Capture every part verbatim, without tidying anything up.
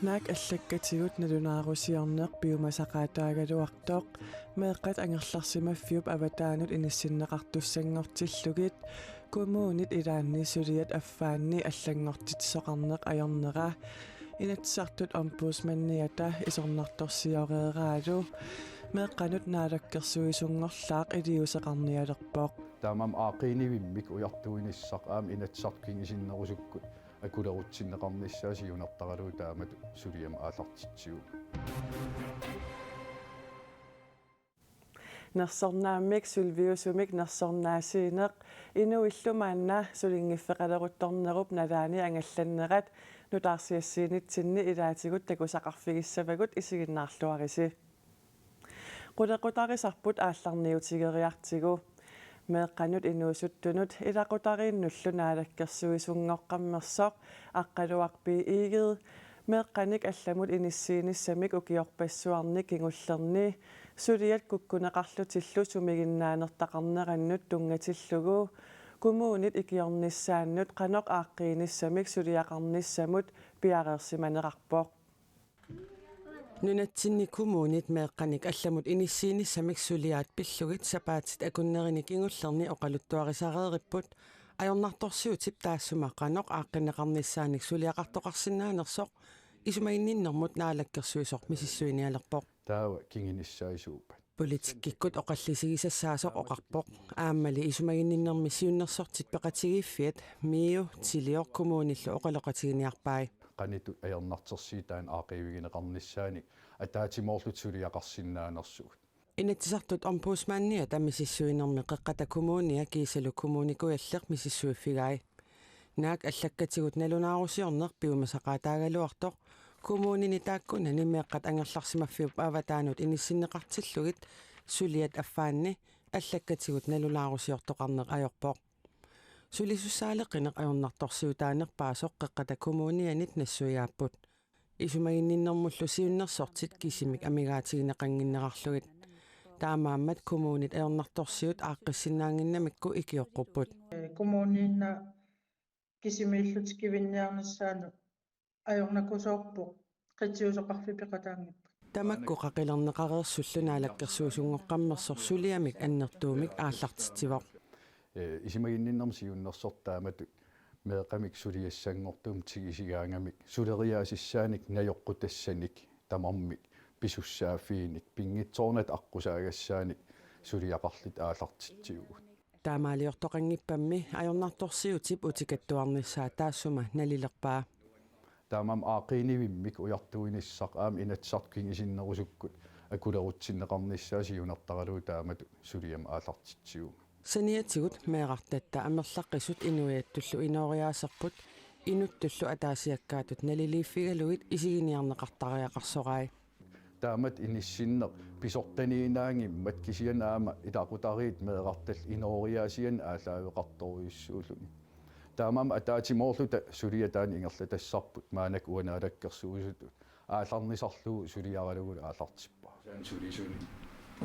Naak allakkatigut nalunaarusiorneq piumasaqaataagaluartoq meeqqat angerlarsimaffiup avataanut inissinneqartussanngortillugit kommunit ilaanni suliat affaanni allanngortitsisoqarneq ajornera Inatsisartut Ombudsmandiata isornartorsioreeraalu meeqqanut naalakkersuisunngorlaaq iliuuseqarnialerpoq. Taamaammat aaqqiinivimmik ujartuinissaq aamma Inatsisartut kingusinnerusukkut akulerutsinneqarnissaa siunertaralugu taamatut suliamut aallartitsivugut. Nersornaammik sulviusumik nersornaasiineq inuillu maanna sulinngiffeqaleruttornerup nalaani angallannerat nutaarsiassiinitsinni ilaatigut takusaqarfigissavagut, isiginnaarluarisi. Qulequtarisarput aallarniutigeriartigu. Meeqqanut inuusuttunut ilaqutariinnullu naalakkersuisunngoqqammersoq Aqqaluaq B. Egede meeqqanik allamut inissiinissamik ukiorpassuarni kingullerni suliat kukkuneqarlutillu sumiginnaanertaqarnerannut tunngatillugu kommunit ikiornissaannut qanoq aaqqiinissamik suliaqarnissamut piareersimanerarpoq. Nunatsinni kommunit meeqqanik allamut inissiinissamik suliaat pillugit sapaatit akunnerini kingullerni oqaluttuarisareeripput ajornartorsiutip taassuma qanoq aaqqinneqarnissaanik suliaqartoqarsinnaanersoq isumaginninnermut naalakkersuisoq misissuinialerpoq. Taava kingunissaasuuppat. Politikkikkut oqallisigisassaasoq oqarpoq. Aammali isumaginninnermi siunnersortit peqatigiiffiat MIO Tilioq kommunillu oqaloqatiginiarpai. Qanoq ajornartorsiutaanut aaqqiivigineqarnissaanik ataatsimoorluta suliaqarsinnaanersugut. Inatsisartut Ombudsmandiata misissuinermi Qeqqata Kommunia kiisalu Kommune Kujalleq misissuiffigai. Naak allakkatigut nalunaarusiorneq piumasaqaataagaluartoq kommunini taakkunani meeqqat angerlarsimaffiup avataanut inissinneqartillugit suliat affaanni allakkatigut nalunaarusiortoqarneq ajorpoq. Sulisussaaleqineq ajornartorsiutaanerpaasoq Qeqqata Kommunianit nassuiaapput. Isumaginninnermullu siunnersortit kisimik amigaatigineqannginnerarlugit. Taamaammat kommunit ajornartorsiut aaqqissinnaannginnamikku ikioqqupput. Kommuniinna kisimiillutik kivinniarnissaannut ajornakusoorpoq qitiusoqarfik peqataanngippat. Tamakku qaqilerneqareersullu naalakkersuisunngoqqammersoq suliamik annertuumik aallartitsivoq. Ee, isumaginninnermi siunnersortaamatut meeqqamik suliassanngortumik tigisigaangamik suleriaasissaanik najoqqutassanik tamarmik pisussaaffiinik pinngitsoornata aqqusaagassaannik suliaqarluta aallartitsivugut. Taamaaliortoqanngippammi ajornartorsiutip utikattuarnissaa taassuma nalilerpaa. Taamaammat aaqqiinivimmik ujartuinissaq aamma Inatsisartut kingusinnerusukkut akulerutsinneqarnissaa siunertaralugu taamatut suliamut aallartitsivugut. Saniatigut meerartatta amerlaqqisut inuiattullu inooriaaserput inuttullu ataasiakkaatut naliliiffigalugit isiginiarneqartariaqarsorai. Taamatut inissinneq pisortaniinnaanngimmat kisianni aamma ilaqutariit meerartallit inooriaasiannut aallaaveqartorujussuulluni. Taamaammat ataatsimoorluta suliat taanna ingerlatassarput maannakkut uanga naalakkersuisutut aallarnisarlugu suliaralugulu aallartippara. Taanna sulisunik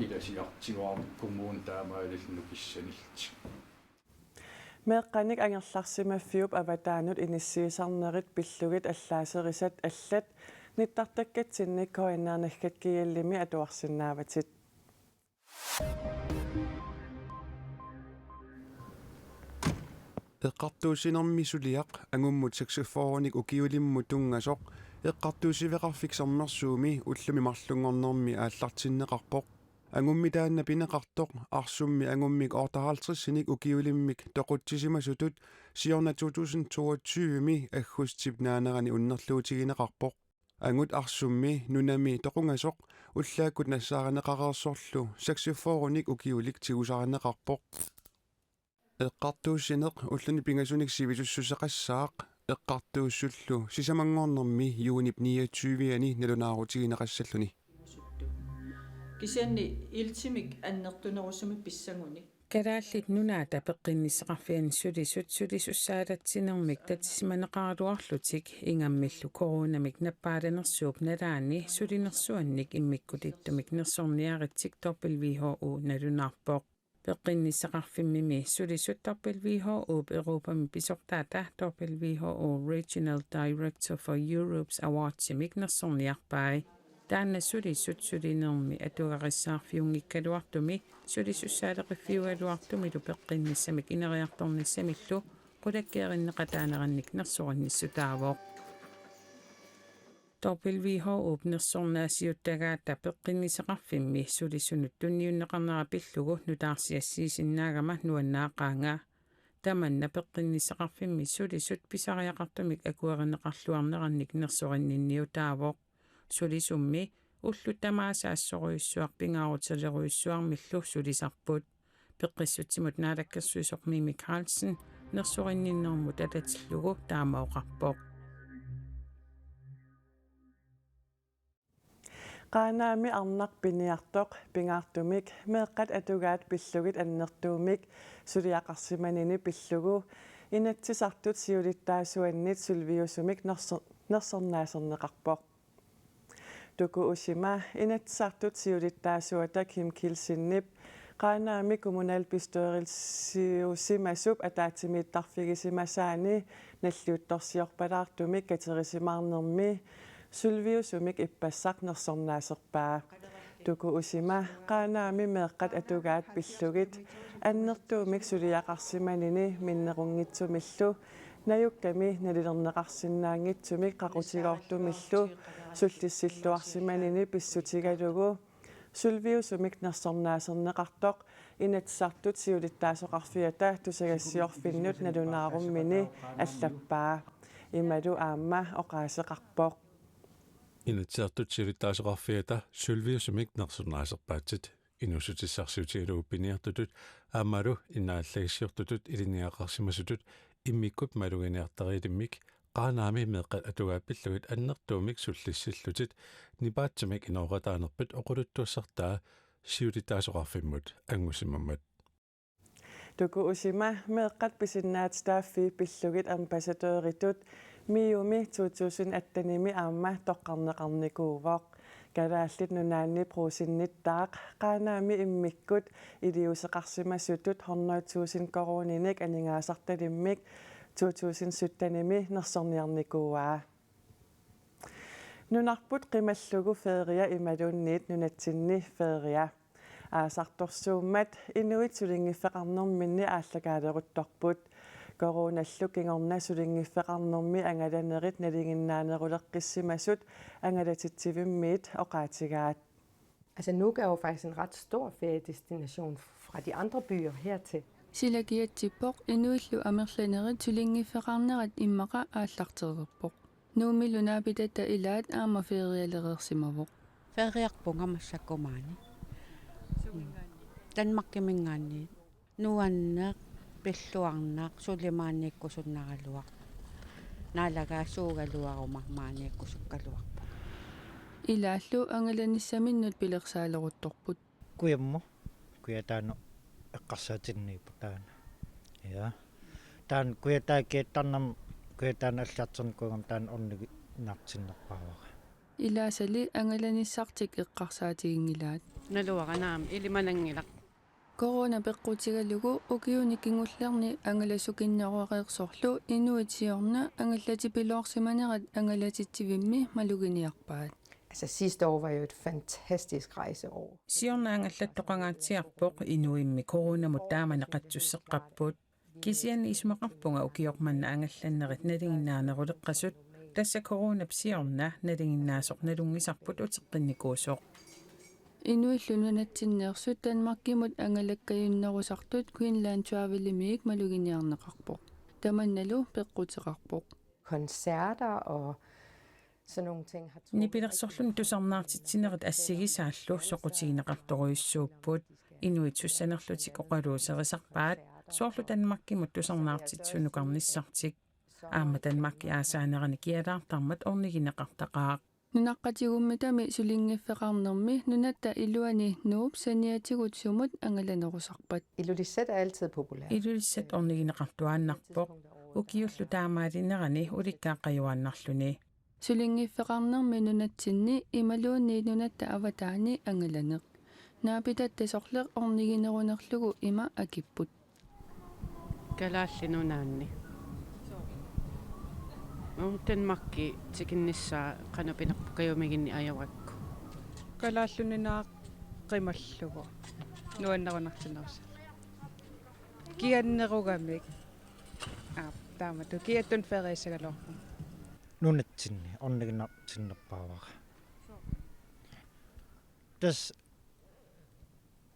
ilasiartigaarput kommuni taamaalilluni nukissanillutik. Meeqqanik angerlarsimaffiup avataanut inissiisarnerit pillugit allaaserisat allat nittartakkatsinni K N R naggat G L-imi atuarsinnaavatit. Eqqartuussinermi suliaq angummut seksogfyrrenik ukiulimmut tunngasoq Eqqartuussiveqarfik Sermersuumi ullumi marlunngornermi aallartinneqarpoq. Angummi taanna pineqartoq Arsummi angummik otteoghalvtredsinik ukiulimmik toqutsisimasutut siorna to tusind toogtyve-mi aggustip naanerani unnerluutigineqarpoq. Angut Arsummi nunami toqungasoq ullaakkut nassaarineqareersorlu seksogfyrrenik ukiulik tigusarineqarpoq. Eqqartuussineq ulluni pingasunik sivisussuseqassaaq, eqqartuussullu sisamanngornermi juunip niogtyve-ani nalunaarutigineqassalluni. Kisianni iltimik annertunerusumik pissangunik. Kalaallit Nunaata Peqqinnissaqarfiani sulisut sulisussaalatsinermik tatisimaneqaraluarlutik ingammillu coronamik nappaalanersuup nalaani sulinersuannik immikkutittumik nersorniaritsik W H O nalunaarpoq. Peqqinnissaqarfimmimi sulisut W H O-p Europami pisortaata W H O Regional Director for Europe's Awardsimik nersorniarpai. Taanna sulisut sulinermi atugarissaarfiunngikkaluartumi sulisussaaleqiffiugaluartumilu peqqinnissamik ineriartornissamillu qulakkeerinneqataanerannik nersorinniartitaavoq. W H O-p nersornaasiuttagaata peqqinnissaqarfimmi sulisunut tunniunneqarnera pillugu nutaarsiassiisinnaagama nuannaaqaanga. Tamanna peqqinnissaqarfimmi sulisut pisariaqartumik akuerineqarluarnerannik nersorinninniutaavoq. Sulisummi ullut tamaasa assorujussuaq pingaarutilerujussuarmillu sulisarput. Peqqissutsimut naalakkersuisoq Mimi Karlsen nersorinninnermut atatillugu taama oqarpoq. Qaanaami arnaq piniartoq pingaartumik meeqqat atugaat pillugit annertuumik suliaqarsimanini pillugu Inatsisartut siulittaasuannit sølviusumik nerso-, nersornaaserneqarpoq. Tukuusima Inatsisartut siulittaasuata Kim Kielsenip Qaanaami kommunalbestyrelsiusimasup ataatsimiittarfigisimasaani nalliuttorsiorpalaartumik katerisimaarnermi sølviusumik ippassaq nersornaaserpaa. Tukuusima Qaanaami meeqqat atugaat pillugit annertuumik suliaqarsimanini minnerunngitsumillu najukkami nalilerneqarsinnaanngitsumik qaqutigoortumillu sullissilluarsimanini pissutigalugu sølviusumik nersornaaserneqartoq Inatsisartut siulittaasoqarfiata tusagassiorfinnut nalunaarummini allappaa. Imalu aamma oqaaseqarpoq: Inatsisartut siulittaasoqarfiata sølviusumik nersornaaserpaatsit. Inuussutissarsiutigalugu piniartutut aammalu innaallagissiortutut ilinniagaqarsimasutut immikkut maluginiartariilimmik Qaanaami meeqqat atugaat pillugit annertuumik sullissillutit nipaatsumik inooqataanerpit oqaluttuassartaa siulittaasoqarfimmut angusimammat. Tukuusima meeqqat pisinnaatitaaffii pillugit ambassadøritut MIO-mi to tusind attenimi aamma toqqarneqarnikuuvoq. Kalaallit Nunaanni Brugsennittaaq Qaanaami immikkut iliuuseqarsimasutut hundrede tusind koruuninik aningaasartalimmik to tusind syttenimi nersorniarnikuuaa. Nunarput qimallugu feria imaluunniit nunatsinni feria. Aasartorsuummat inuit sulinngiffeqarnerminni aallakaaleruttorput. Coronallu kingorna sulinngiffeqarnermi angalanerit nalinginnaaneruleqqissimasut angalatitsivimmit oqaatigaat. Altså, Nuuk er jo faktisk en ret stor feriedestination fra de andre byer hertil. Sila kiatsippoq inuillu amerlanerit sulinngiffeqarnerat immaqa aallartereerpoq. Nuummilu naapitatta ilaat aamma ferialereersimavoq. Feriarpunga massakkut maani. Danmarkiminngaanniit. Nuanneq, pilluarnaq, suli maaniikkusunnaraluaq. Naalagaasuugaluaruma maaniikkusukkaluarpunga. Ilaallu angalanissaminnut pilersaaleruttorput. Kujammut, kujataanut eqqarsaatinniippoq taanna. Ja. Taanna kujataa kiattarnam, kujataanut alliartornikuugama taanna ornigiinnartinnerpaavara. Ilaasali angalanissartik eqqarsaatiginngilaat. Naluara naamik, ilimananngilaq. Corona peqqutigalugu ukiuni kingullerni angalasukinneruareersorlu inuit siorna angalatipiloorsimanerat angalatitsivimmi maluginiarpaat. Altså, sidste år var jo et fantastisk rejseår. Siorna angallattoqangaatsiarpoq inuimmi coronamut taamani qatsusseqqapput. Kisianni isumaqarpunga ukioq manna angallannerit nalinginnaaneruleqqasut, tassa coronap siorna nalinginnaasoq nalunngisarput uteqqinnikuusoq. Inuillu nunatsinneersut Danmarkimut angalakkajunnerusartut Greenland Travelimiit maluginiarneqarpoq. Tamannalu peqquteqarpoq. Koncerter og sådan nogle ting har trukket. Nipilersorluni tusarnaartitsinerit assigisaallu soqutigineqartorujussuupput. Inuit sussanerlutik oqaluuserisarpaat, soorlu Danmarkimut tusarnaartitsisunukarnissartik. Aamma Danmarki aasaanerani kialaartarmat ornigineqartaqaaq. Nunaqqatigummitami sulinngiffeqarnermi nunatta iluani Nuup saniatigut sumut angalanerusarpat? Ilulissat er altid populært. Ilulissat ornigineqartuaannarpoq. Ukiullu taamaalinerani ulikkaaqqajuaannarluni. Sulinngiffeqarnermi nunatsinni imaluunniit nunatta avataani angalaneq. Naapitatta sorleq orniginerunerlugu ima akipput. Kalaallit Nunaanni. Uum, Danmarki tikinnissaa qanoq pinerpoq kajumiginneq ajorpakka. Kalaallit Nunaat qimallugu nuannerunartinnerussalluni. Kiannerugamik. Aa, taamatut kiattut feriissagaluarput. Nunatsinni orniginartinnerpaavara. Tassa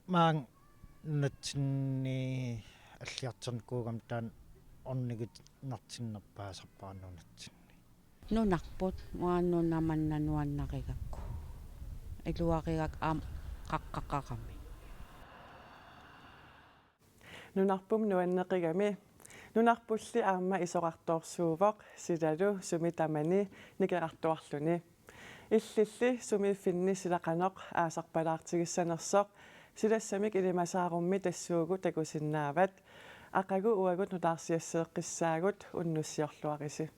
maanga nunatsinni alliartornikuugama taanna ornigiinnartinnerpaasarpara nunatsinni. Nunarput, uanga nuna manna nuannarigakku. Iluarigakku aamma qaqqaqarami. Nunarput nuanneqigami. Nunarpulli aamma isorartorsuuvoq silalu sumi tamani nikerartuarluni. Illilli sumiiffinni sila qanoq aasarpalaartigissanersoq silassamik ilimasaarummi tassuugu takusinnaavat. Aqagu uagut nutaarsiasseeqqissaagut, unnussiorluarisi.